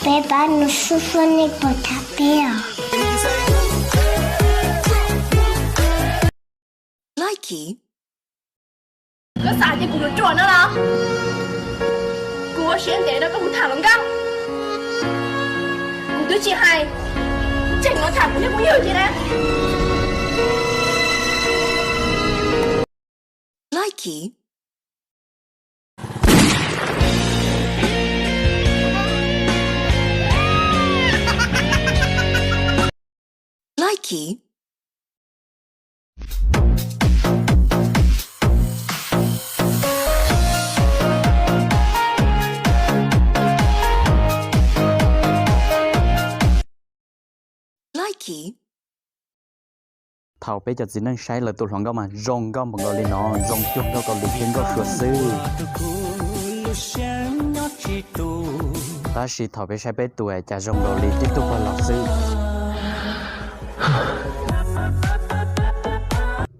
Peb pab nus xub xub nej puas tham peb os? Likey. Koj xav tias kuv ruam ruam no los? Kuv ua siab ntev no koj mus tham hluas nkauj, kuv twb tsis hais, tseem los tham kuv niag phooj ywg thiab na. Likey. Likey. Likey. Thaum peb cov txiv neej saib lawv tus hluas nkauj mas zoo nkauj npaum nkaus li no, zoo cuag nkauj Kaus Lim thiab nkauj Suav xwb. Tab sis thaum peb saib peb tus cas zoo nkaus li tib tug pog laus xwb.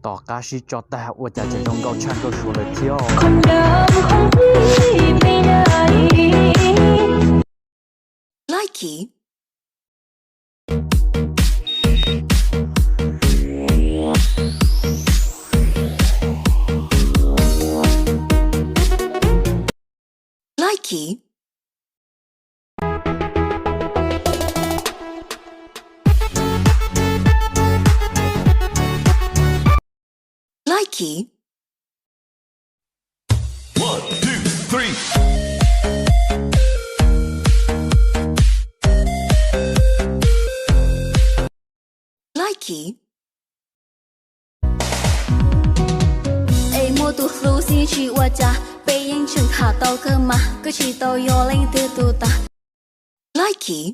Tom qab sib tso tag ua cas tseem zoo nkauj tshaj nkauj Suav lawm thiab. Likey. Likey. Likey. Likey. Es muaj tus hlub xwb tsis ua cas, peb yeej tseem tham tau kawg mas, koj tsis tau yog leej twg tus tas. Likey.